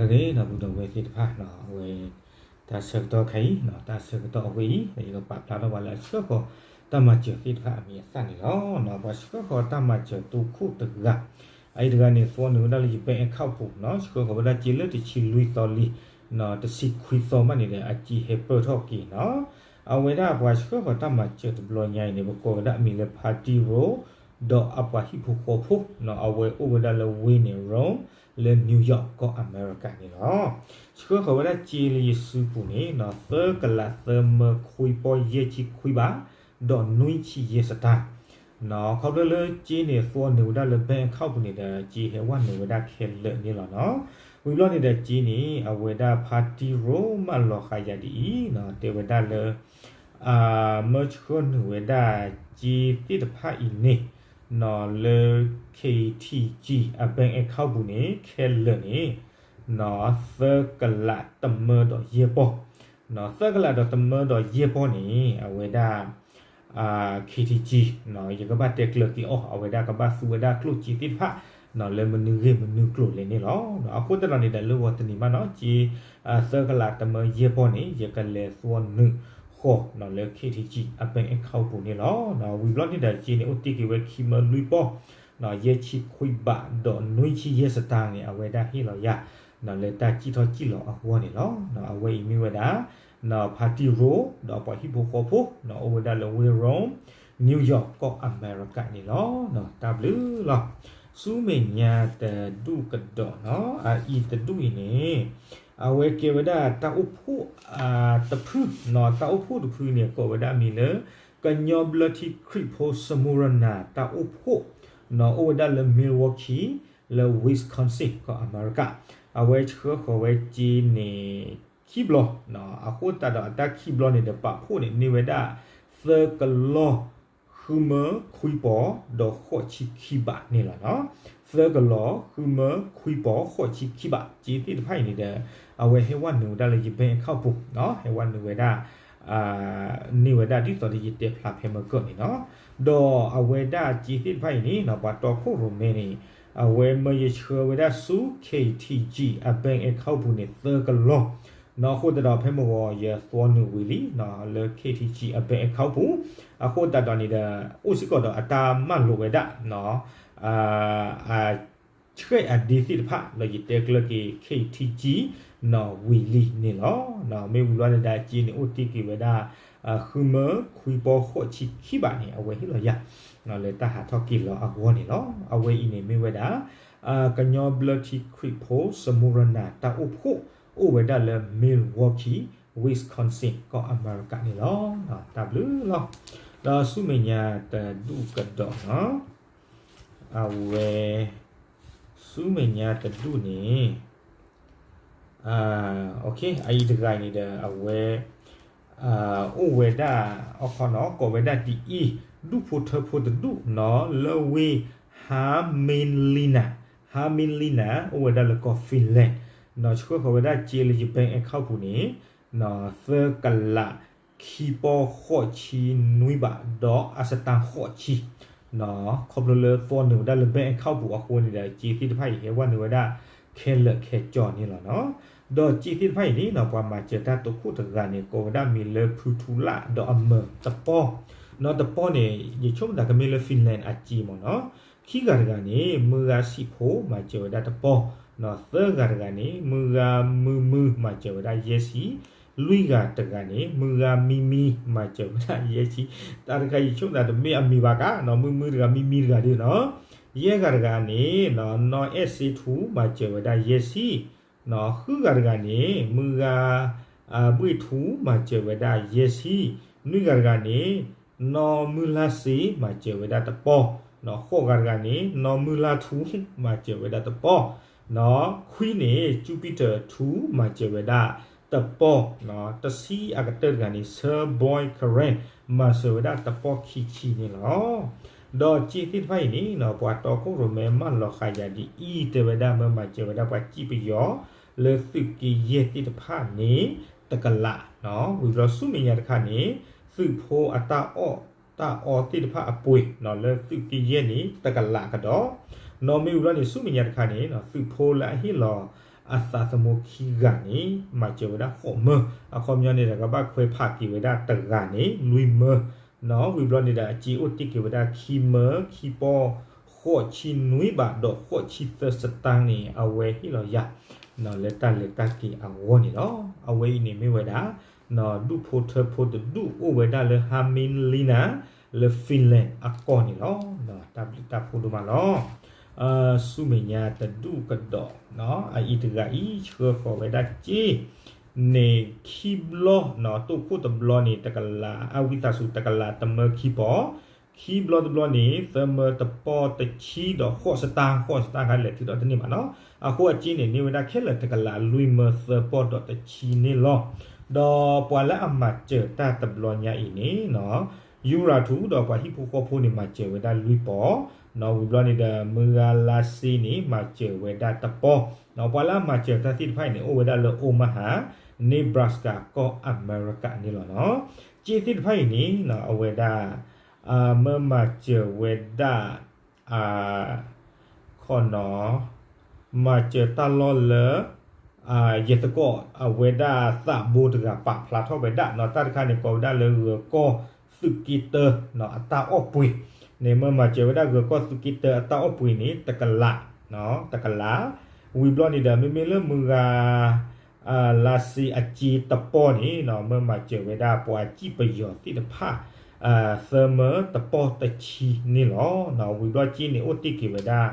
ဂ့ၤ ဒီပုၢ်ဒီဝဲၢ်သ့ၣ်တဖၣ်နီၤ, အဝဲ တၢ်ဆၢကတီၢ်ခဲအံၤနီၤ, တၢ်ဆၢကတီၢ်အဝဲအံၤ ယကပာ်ဖျါထီၣ်ပှၤလၢအဆှၢဃီၤတၢ်မၤစၢၤသ့ၣ်တဖၣ်အမံၤအသၣ်န့ၣ်လီၤ. ပှၤဆှၢဃီၤတၢ်မၤစၢၤတိခိၣ်တဂၤ, အအံၤတဂၤန့ၣ် သွီနုာ်ဝဲဒၣ်လၢယ bank account ပူၤနီၤ, ဆှၢဃီၤဝဲဒၣ်စ့လၢတဆံလွံၢ်သီလံ, တဆံခွံသီဘၣ်န့ၣ်ဒီး အစ့ဟဲပၢၢ်ထီၣ်က့ၤနီၤ. အဝဲဒၣ်ပှၤဆှၢဃီၤတၢ်မၤစၢၤတဘျီညါအံၤန့ၣ် ပကိးဝဲဒၣ်အမံၤလၢ ဖါတံၢ်ရိ ဒီးအပှၤဟံၣ်ဖိဃီဖိနီၤ, အဝဲအိၣ်ဝဲဒၣ်လၢ Wayne Road လၢ New York ကီၢ်အမဲရကၤန့ၣ်လီၤ. ဆှၢဃီၤဝဲဒၣ်စ့လၢယစုပူၤန့ၣ်နီၤ, သၢကလးသၢမၢခွံပီၢ်ယဲၢ်ဆံခွံဘး, ဒီးနွံဆံယဲၢ်စတၢ် ခီဖျိလၢစ့န့ၣ် သွီနုာ်ဝဲဒၣ်လၢ bank account ပူၤန့ၣ်ဒီး စ့ဟဲဝဲနုာ်ဝဲဒၣ်ခဲလၢာ်န့ၣ်လီၤနီၤ. ဝံၤဘျီန့ၣ်ဒီးစ့န့ၣ် အဝဲဒၣ်ဖါတံၢ်ရိမၢလီၤဃာ်ယၤဒ်အံၤနီၤ, တဲဝဲဒၣ်လၢ မၢဆှၢနုာ်ဝဲဒၣ်စ့သ့ၣ်တဖၣ်အံၤန့ၣ်နီၤ, လၢ K T G အ bank account ပူၤန့ၣ် ခဲလၢာ်န့ၣ် သၢကလးတမၢဒီးယဲၢ်ပီၢ်, သၢကလးဒီးတမၢဒီးယဲၢ်ပီၢ်န့ၣ် အဝဲဒၣ် K T G ယကဘၣ်တဲကျၢၤက့ၤအီၤ, အဝဲဒၣ်ကဘၣ်သူဝဲဒၣ်ကျိၣ်စ့သ့ၣ်တဖၣ် လၢမနုၤဂ့ၢ်မနုၤကျိၤလဲၣ်န့ၣ်လီၤ. အဃိသတးဒီးန့ၣ်ဒီး လၢဂီၤတနံၤမးနီၤ, စ့ သၢကလးတမၢယဲၢ်ပီၢ်န့ၣ် ယကလဲၤသွီနုာ်ဃီၤလၢ K T G အ bank account ပူၤန့ၣ်လီၤ. ဝံၤဘျီန့ၣ်ဒီးစ့န့ၣ် အိၣ်တ့ၢ်က့ၤဝဲခံမၢလွံၢ်ပီၢ် ယဲၢ်ဆံခွံဘး ဒီးနွံဆံယဲၢ်စတၢ်န့ၣ် အဝဲဒၣ်ဟ့ၣ်လီၤယၤ လၢတၢ်စံၣ်ထီၣ်စံၣ်လီၤအဂီၢ်န့ၣ်လီၤ. အဝဲအံၤမ့ၢ်ဝဲဒၣ် ဖါတံၢ်ရိ ဒီးပှၤဟံၣ်ဖိဃီဖိ အိၣ်ဝဲဒၣ်လၢ Wayne Road, New York ကီၢ်အမဲရကၤန့ၣ်လီၤ. တၢ်ဘျုးလီၤ. ဆူမဲာ်ညါတဒူၣ်ကဒီးနီၤ, အအံၤတဒူၣ်အံၤန့ၣ် အဝဲကဲဝဲဒၣ်တၢ်အိၣ်ဖှိၣ်တဖု, တၢ်အိၣ်ဖှိၣ်တဖုန့ၣ် ကိးဝဲဒၣ်မံၤလၢ ကညီဘျၢထံခရံာ်ဖိစမူရနၤတၢ်အိၣ်ဖှိၣ်နီၤ, အိၣ်ဝဲဒၣ်လၢ Milwaukee လၢ Wisconsin ကီၢ်အမဲရကၤ, အဝဲဆှၢဃီၤဝဲစ့န့ၣ် ခံဘျီ, အဃိသတးဒီးအတၢ်ခံဘျီန့ၣ်ဒီးပာ်ဖှိၣ်န့ၣ် န့ၢ်ဝဲဒၣ် သၢကလီၢ် ဃုမၢခွံပီၢ် ဒီးဃိးဆံခံဘးန့ၣ်လီၤနီၤ. သၢကလီၢ် ဃုမၢခွံပီၢ် ဃိးဆံခံဘး, စ့သ့ၣ်တဖၣ်အံၤန့ၣ်ဒီး အဝဲဟဲဝဲနုာ်ဝဲဒၣ်လၢယ bank account ပူၤနီၤ, ဟဲဝဲနုာ်ဝဲဒၣ် န့ၢ်ဝဲဒၣ်ဒ်သိးဒီးယတဲဖျါဖဲမုၢ်ကၢၢ်န့ၣ်နီၤ. ဒီးအဝဲဒၣ်စ့သ့ၣ်တဖၣ်အံၤန့ၣ်နီၤ, ပှၤတီခိၣ်ရိၣ်မဲန့ၣ် အဝဲမၢယဆှၢဝဲဒၣ်ဆူ K T G အ bank account ပူၤန့ၣ် သၢကလီၢ်နီၤ. အဃိသတးဒီးဖဲမုၢ်ဂီၤယသွီနုာ်ဝံၤလံနီၤ, လၢ K T G အ bank account ပူၤ, အဃိသတးဒီးန့ၣ်ဒီး အိၣ်စ့ၢ်ကီးဒီးအတၢ်မၢလိာ်ဝဲဒၣ် ဆှဲးအဒ့သ့ၣ်တဖၣ်လၢယတဲကျၢၤက့ၤ K T G နီၤ ဝံၤလံန့ၣ်လီၤ. မ့ၢ်ဝံၤဘျီန့ၣ်ဒီးစ့န့ၣ် အိၣ်တ့ၢ်က့ၤဝဲဒၣ် ဃုမၢခွံပီၢ် ဃိးဆံခံဘးန့ၣ် အဝဲဟ့ၣ်လီၤယၤ လၢတၢ်ဟးထီၣ်က့ၤလီၤအဂီၢ်န့ၣ်လီၤ. အဝဲအံၤန့ၣ်မ့ၢ်ဝဲဒၣ် ကညီဘျၢထံခရံာ်ဖိ စမူရနၤ တၢ်အိၣ်ဖှိၣ် အိၣ်ဝဲဒၣ်လၢ Milwaukee, Wisconsin ကီၢ်အမဲရကၤန့ၣ်လီၤ. တၢ်ဘျုးလီၤ. ဒီးဆူမဲာ်ညါတဒူၣ်ကဒီးနီၤ, အဝဲ ဆူမဲာ်ညါတဒူၣ်န့ၣ် အအံၤတဂၤအံၤန့ၣ်ဒီး အဝဲ အိၣ်ဝဲဒၣ် အခီနီၤ ကိးဝဲဒၣ်ဒ်အံၤ, ဒူၣ်ဖိထၢဖိတဒူၣ်နီၤ လၢဝ့ၢ် Hämeenlinna, Hämeenlinna အိၣ်ဝဲဒၣ်လၢကီၢ် Finland နီၤ, ဆှၢဃီၤဝဲဒၣ်စ့လၢယ bank account ပူၤန့ၣ် သၢကလး ခံပီၢ်ဃိးဆံနွံဘး ဒီးအစတၢ်ဃိးဆံ ခီဖျိလၢသွီနုာ်ဝဲဒၣ်လၢ bank account ပူၤအဃိန့ၣ်ဒီး စ့သ့ၣ်တဖၣ်အံၤဟဲဝဲနုာ်ဝဲဒၣ်ခဲလၢာ်ခဲဆ့န့ၣ်လီၤနီၤ. ဒီးစ့သ့ၣ်တဖၣ်အံၤန့ၣ်နီၤ ပှၤမၤစၢၤတၢ်တိခိၣ်တဂၤန့ၣ် ကိးဝဲဒၣ်မံၤလၢဖုထူလၣ် ဒီးအမၢတပီၢ်နီၤ, တပီၢ်န့ၣ် ယဆိကမိၣ်တၢ်ကမ့ၢ်လၢ Finland အစ့မ့ၢ်နီၤ. ခံဂၤတဂၤန့ၣ် မုၢ်ဂၤဆံးဖိ မၤစၢၤဝဲဒၣ်တပီၢ်နီၤ, သၢဂၤတဂၤန့ၣ် မုၢ်ဂၤမုၢ်မုၢ် မၤစၢၤဝဲဒၣ်ယဲၢ်ဆံ, လွံၢ်ဂၤတဂၤန့ၣ် မုၢ်ဂၤမံမံ မၤစၢၤဝဲဒၣ်ယဲၢ်ဆံ, တၢ်တခါယဆိကမိၣ်တၢ်တမ့ၢ်အမံၤဘၣ်ကါနီၤ, မုၢ်မုၢ်တဂၤမံမံတဂၤဒ်နီၤ, ယဲၢ်ဂၤတဂၤန့ၣ် နီၢ်အဲၣ်စ့ထူ မၤစၢၤဝဲဒၣ်ယဲၢ်ဆံ ဃုဂၤတဂၤန့ၣ် မုၢ်ဂၤ ဘှ့ၣ်ထူ မၤစၢၤဝဲဒၣ်ယဲၢ်ဆံ, နွံဂၤတဂၤန့ၣ် နီၢ်မုၢ်လါစ့ မၤစၢၤဝဲဒၣ်တပီၢ်, ဃိးဂၤတဂၤန့ၣ် နီၢ်မုၢ်လါထူ မၤစၢၤဝဲဒၣ်တပီၢ်, ခွံန့ၣ် ကၠူပံတၢၢ်ထူ မၤစၢၤဝဲဒၣ်တပီၢ်, တဆံအကတၢၢ်တဂၤန့ၣ် Sir Boy Karen မၤစၢၤဝဲဒၣ်တပီၢ်ခံဆံန့ၣ်လီၤ. ဒီးစ့သ့ၣ်တဖၣ်အံၤန့ၣ်နီၤ ပှၤတီခိၣ်ရိၣ်မဲမၢလီၤဃာ်ယၤဒ်အံၤ တဲဝဲဒၣ်မၢမၤစၢၤဝဲဒၣ်ပှၤစံၣ်ပယီၤလၢသုးက့ယဲၢ်သ့ၣ်တဖၣ်န့ၣ် တကလးနီၤ, ဝံၤဘျီဆူမဲာ်ညါတခါန့ၣ် သုးဖိအတၢ်အီၣ်တၢ်အီသ့ၣ်တဖၣ်အပှ့ၤနီၤ လၢသုးက့ယဲၢ်န့ၣ် တကလးကဒီးနီၤ, မ့ၢ်ဝံၤဘျီန့ၣ် ဆူမဲာ်ညါတခါန့ၣ် သုးဖိလၢအဟ့ၣ်လီၤ အသးသမူခံဂၤန့ၣ် မၤစၢၤဝဲဒၣ်ဃိးမၢ, အခီပညီန့ၣ်ဒီး ကဘၣ်ခွဲးဖးက့ၤဝဲဒၣ်တဂၤန့ၣ် လွံၢ်မၢ, နီၣ် ဝံၤဘျီန့ၣ်ဒီး အစ့အိၣ်တ့ၢ်က့ၤဝဲဒၣ်ခံမၢ ခံပီၢ် ဃိးဆံနွံဘး ဒီးဃိးဆံသၢစတၢၢ်န့ၣ် အဝဲဟ့ၣ်လီၤယၤ လၢတၢ်လဲၤတၢ်က့ၤအဂီၢ်န့ၣ်လီၤ. အဝဲအံၤန့ၣ်မ့ၢ်ဝဲဒၣ် ဒူၣ်ဖိထၢဖိတဒူၣ်အိၣ်ဝဲဒၣ်လၢ Hämeenlinna လၢ Finland အကီၢ်န့ၣ်လီၤ. တၢ်ဘျုးတၢ်ဖှိၣ်ဒိၣ်မးလီၤ. ဆူမဲာ်ညါတဒူၣ်ကဒီး အအံၤတဂၤအံၤ ဆှၢဃီၤဝဲဒၣ်စ့ န့ၣ်ခံဘျီ တိၢ်ခိၣ်တဘျီန့ၣ် တကလး အဝံသးစူၤ တကလးတမၢခံပီၢ်, ခံဘျီတဘျီန့ၣ် သၢမၢတပီၢ်တဆံဒီးဃိးစတၢၢ်, ဃိးစတၢၢ်ခါလဲၤထုးထီၣ်တန့ၢ်ဘၣ်နီၣ်. အဃိအစ့န့ၣ် န့ၢ်ဝဲဒၣ်ခဲလၢာ်တကလးလွံၢ်မၢသၢပီၢ်ဒီးတဆံန့ၣ်လီၤ. ဒီးပှၤလၢအမၤစၢၤတၢ်တဘျီညါအံၤန့ၣ် ယူရၤထူဒီးပှၤဟံၣ်ဖိဃီဖိန့ၣ် မၤစၢၤဝဲဒၣ်လွံၢ်ပီၢ်, ဝံၤဘျီန့ၣ်ဒီး မုၢ်ဂၤလါစ့န့ၣ် မၤစၢၤဝဲဒၣ်တပီၢ်, ပှၤလၢအမၤစၢၤတၢ်သ့ၣ်တဖၣ်အံၤန့ၣ် အိၣ်ဝဲဒၣ်လၢ Omaha, Nebraska ကီၢ်အမဲရကၤန့ၣ်လီၤနီၣ်. စ့သ့ၣ်တဖၣ်အံၤန့ၣ် အဝဲဒၣ် မၢမၤစၢၤဝဲဒၣ် ခီနီၣ် မၤစၢၤတၢ်လီၢ်လၢ ယသကိးအဝဲဒၣ်သးဘိတဂၤပာ်ဖျါထီၣ်ဝဲဒၣ်နီၣ်. တၢ်တခါန့ၣ် ကိးဝဲဒၣ်လၢဂၢၤကီၢ်သုးက့တၢ အတၢ်အီၣ်ပှ့ၤန့ၣ် မၢမၤစၢၤဝဲဒၣ်ဂၢၤကီၢ်သုးက့တၢ အတၢ်အီၣ်ပှ့ၤန့ၣ် တကလး, တကလး, ဝံၤဘျီန့ၣ်ဒီး မ့မ့ၢ်လၢမုၢ်ဂၤ လါစ့အစ့တပီၢ်န့ၣ် မၢမၤစၢၤဝဲဒၣ်ပှၤစံၣ်ပယီၤသ့ၣ်တဖၣ် သၢမၢတပီၢ်တဆံန့ၣ်လီၤ. ဝံၤဘျီစ့န့ၣ် အိၣ်တ့ၢ်က့ၤဝဲဒၣ်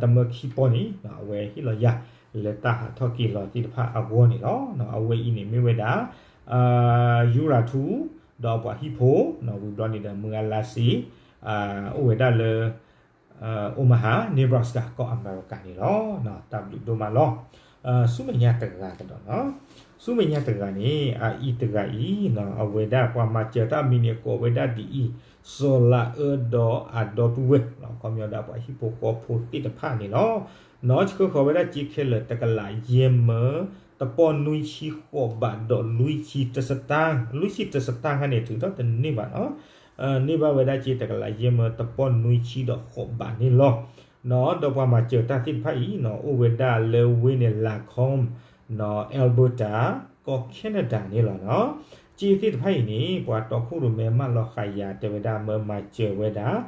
တမၢခံပီၢ်န့ၣ် အဝဲဟ့ၣ်လီၤယၤ လၢတၢ်ဟးထီၣ်က့ၤလီၤသ့ၣ်တဖၣ်အဂီၢ်န့ၣ်လီၤ. အဝဲအံၤန့ၣ်မ့ၢ်ဝဲဒၣ် ယူရၤထူ ဒီးပှၤဟံၣ်ဖိ ဝံၤဘျီန့ၣ်ဒီး မုၢ်ဂၤလါစ့ အိၣ်ဝဲဒၣ်လၢ Omaha, Nebraska ကီၢ်အမဲရကၤန့ၣ်လီၤ. တၢ်ဘျုးဒိၣ်မးလီၤ. ဆူမဲာ်ညါတဂၤကဒီးနီၣ်. ဆူမဲာ်ညါတဂၤန့ၣ် အအံၤတဂၤအံၤ အဝဲဒၣ်ပှၤမၤစၢၤတၢ်အမံၤန့ၣ် ကိးဝဲဒၣ်ဒ်အံၤ, စီၤလၤအၢဒီးအဒီပုၢ်ဝဲၢ် ခီပညီဒၣ်ပှၤဟံၣ်ဖိဃီဖိသ့ၣ်တဖၣ်န့ၣ်လီၤ. နီၣ် ဆှၢဃီၤဝဲဒၣ်စ့ခဲလၢာ်တကလးယဲၢ်မၢ တပီၢ်နွံဆံဃိးဘးဒီးလွံၢ်ဆံတစတၢၢ်, လွံၢ်ဆံတစတၢၢ်ခါန့ၣ် ထုးထီၣ်တန့ၢ်ဘၣ်နီၣ်. န့ၢ်ဘၣ်ဝဲဒၣ်စ့တကလးယဲၢ်မၢတပီၢ်နွံဆံဒီးဃိးဘးန့ၣ်လီၤ. နီၣ် ဒီးပှၤမၤစၢၤတၢ်သ့ၣ်တဖၣ်အံၤ အိၣ်ဝဲဒၣ်လၢဝ့ၢ်န့ၣ် Lacombe, Alberta ကီၢ် Canada န့ၣ်လီၤနီၣ်. စ့သ့ၣ်တဖၣ်အံၤန့ၣ် ပှၤတီခိၣ်ရိၣ်မဲမၢလီၤဃာ်ယၤတဲဝဲဒၣ် မၢမၤစၢၤဝဲဒၣ်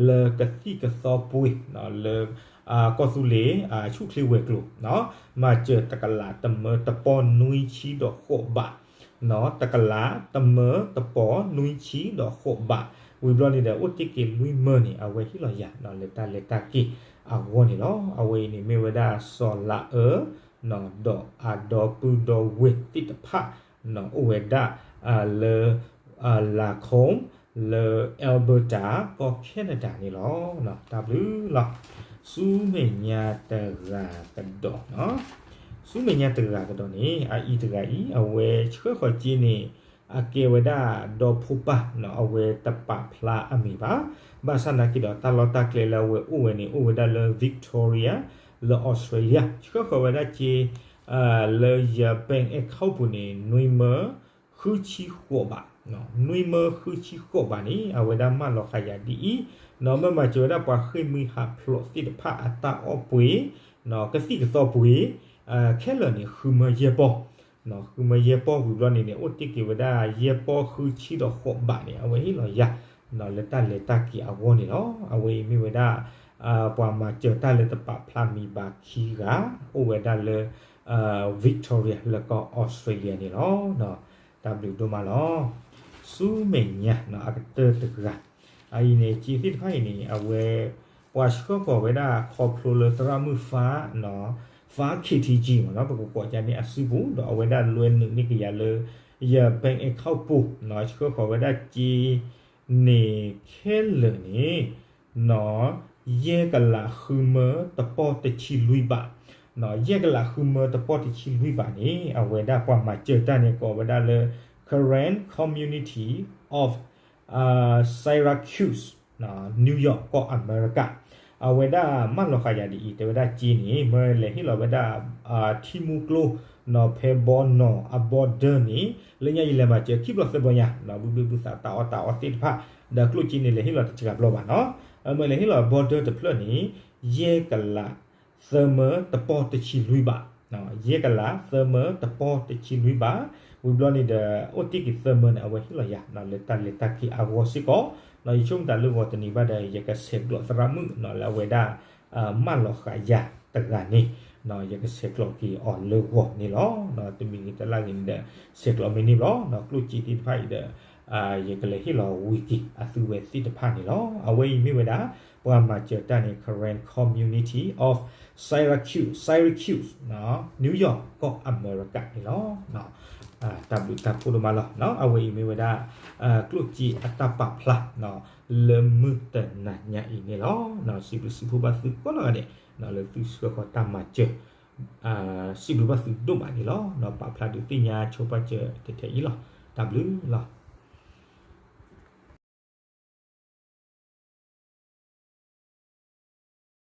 လၢကသံၣ်ကသီပှ့ၤ လၢ ကီၢ်သူလ့ၤ ဆူၣ်ချ့ဝဲၤကျိၤ မၤစၢၤတကလးတမၢတပီၢ်နွံဆံဒီးဃိးဘး, တကလးတမၢတပီၢ်နွံဆံဒီးဃိးဘး, ဝံၤဘျီန့ၣ်ဒီး အိၣ်တ့ၢ်က့ၤလွံၢ်မၢန့ၣ် အဝဲဟ့ၣ်လီၤယၤ လၢတၢ်လဲၤတၢ်က့ၤအဂီၢ်န့ၣ်လီၤ. အဝဲအံၤန့ၣ်မ့ၢ်ဝဲဒၣ်စီၤလၤအၢ ဒီးအဒီပုၢ်ဒီဝဲၢ်သ့ၣ်တဖၣ် အိၣ်ဝဲဒၣ် လၢ Lacombe လၢ Alberta ကီၢ် Canada န့ၣ်လီၤ. တၢ်ဘျုးလီၤ. ဆူမဲာ်ညါတဂၤကဒီး, ဆူမဲာ်ညါတဂၤကဒီးန့ၣ် အအံၤတဂၤအံၤ အဝဲဆှၢဃီၤစ့န့ၣ် အကဲဝဲဒၣ်ဒီဖိပၢ် အဝဲတပာ်ဖျါအမံၤဘၣ်. ဘၣ်ဆၣ်နာ်က့ဒီး တၢ်လီၢ်တၢ်ကျဲလၢအဝဲအိၣ်ဝဲန့ၣ် အိၣ်ဝဲဒၣ်လၢ Victoria လၢ Australia ဆှၢဃီၤဝဲဒၣ်စ့ လၢယ bank account ပူၤန့ၣ် နွံမၢ ဃုဆံဃိးဘး, နွံမၢဃုဆံဃိးဘးန့ၣ် အဝဲဒၣ်မၢလီၤဃာ်ယၤဒ်အံၤ, မၢမၤစၢၤဝဲဒၣ်ပှၤဃ့ၢ်မှံဟးဖျိးသ့ၣ်တဖၣ်အတၢ်အီၣ်ပှ့ၤ ကသံၣ်ကသီပှ့ၤ ခဲလၢာ်န့ၣ် ဃုမၢယဲၢ်ပီၢ်, ဃုမၢယဲၢ်ပီၢ်ဝံၤဘျီန့ၣ်န့ၣ် အိၣ်တ့ၢ်က့ၤဝဲဒၣ်ယဲၢ်ပီၢ်ဃုဆံဒီးဃိးဘးန့ၣ် အဝဲဟ့ၣ်လီၤယၤ လၢတၢ်လဲၤတၢ်က့ၤအဂီၢ်န့ၣ်လီၤ. အဝဲအံၤမ့ၢ်ဝဲဒၣ် ပှၤမၤစၢၤတၢ်လၢတပာ်ဖျါမံၤဘၣ်ခံဂၤ အိၣ်ဝဲဒၣ်လၢ Victoria လၢကီၢ် Australia န့ၣ်လီၤ. တၢ်ဘျုးဒိၣ်မးလီၤ. ဆူမဲာ်ညါအကတၢၢ်တဂၤ အအံၤန့ၣ် စ့သ့ၣ်တဖၣ်အံၤန့ၣ် အဝဲ ပှၤဆှၢဃီၤဝဲဒၣ်ခီဖျိလၢသရၣ်မုၣ် five, five K T G မ့ၢ်နီၤ ပကကိးကန့ၣ်အစုပူၤ ဒီးအဝဲဒၣ်လွဲနုာ်န့ၢ်က့ၤယၤလၢ ယ bank account ပူၤ ဆှၢဃီၤဝဲဒၣ်စ့ န့ၣ်ခဲလၢာ်န့ၣ် ယဲၢ်ကလးဃုမၢတပီၢ်တဆံလွံၢ်ဘး, ယဲၢ်ကလးဃုမၢတပီၢ်တဆံလွံၢ်ဘးန့ၣ် အဝဲဒၣ်ပှၤမၤစၢၤတၢ်န့ၣ် ကိးဝဲဒၣ်လၢ Karen Community of Syracuse, New York ကီၢ်အမဲရကၤ, အဝဲဒၣ်မၢလီၤဃာ်ယၤဒ်အံၤ တဲဝဲဒၣ်စ့န့ၣ် မၢလဲၤဟ့ၣ်လီၤဝဲဒၣ် ထံမူကျိ ဖဲဘီနီၤအ border န့ၣ် လၢညါယလဲၤမၤစၢၤ ခံဘျီသၢဘျီညါ ဘုဘ့ၣ်ဘုသးတၢ်အီၣ်တၢ်အီသ့ၣ်တဖၣ် ဒီးကျိၣ်စ့န့ၣ် လဲၤဟ့ၣ်လီၤတစှၤဘျီဘၣ်နီၤ, မၢလဲၤဟ့ၣ်လီၤ border တဖျၢၣ်န့ၣ် ယဲၢ်ကလးသၢမၢတပီၢ်တဆံလွံၢ်ဘး ယဲၢ်ကလးသၢမၢတပီတဆံလွံၢ်ဘး, ဝံၤဘျီန့ၣ်ဒီး အိၣ်တ့ၢ်က့ၤသၢမၢန့ၣ် အဝဲဟ့ၣ်လီၤယၤ လၢတၢ်လဲၤတၢ်က့ၤအဂီၢ်စ့ၢ်ကီး, ယဆိကမိၣ်တၢ်လၢဂီၤတနံၤဘၣ်ဒီး ယကဆဲးကျိးသရၣ်မုၣ်လၢအဝဲဒၣ် မၢလီၤဃာ်ယၤတဂၤန့ၣ်, ယကဆဲးကျိးက့ၤအီၤလၢဂီၤန့ၣ်လီၤ. တမံၤဂ့ၤတလါဂ့ၤန့ၣ်ဒီး ဆဲးကျိးမ့ၢ်န့ၣ်ဘျီ, ကျိၣ်စ့သ့ၣ်တဖၣ်အံၤဒီး ယကလဲၤဟ့ၣ်လီၤဝံၤက့ၤအသုဝဲသ့ၣ်တဖၣ်န့ၣ်လီၤ. အဝဲအံၤမ့ၢ်ဝဲဒၣ် ပှၤမၤစၢၤတၢ်န့ၣ် Karen Community of Syracuse, Syracuse, New York ကီၢ်အမဲရကၤန့ၣ်လီၤ. တၢ်ဘျုးတၢ်ဖှိၣ်ဒိၣ်မးလီၤ. အဝဲအံၤမ့ၢ်ဝဲဒၣ် ကျိၣ်စ့အတၢ်ပာ်ဖျါ လၢမုၢ်တနၤညါအံၤန့ၣ်လီၤ. စံးဘျုးစံးဖှိၣ်ဘၣ်သုကိးနီၢ်ဂၤဒဲး လၢသုဆှၢဃီၤတၢ်မၤစၢၤ, စံးဘျုးဘၣ်သုဒိၣ်မးန့ၣ်လီၤ. ပာ်ဖျါဒုးသ့ၣ်ညါဆိပာ်စၢၤထဲထဲအံၤလီၤ. တၢ်ဘျုးလီၤ.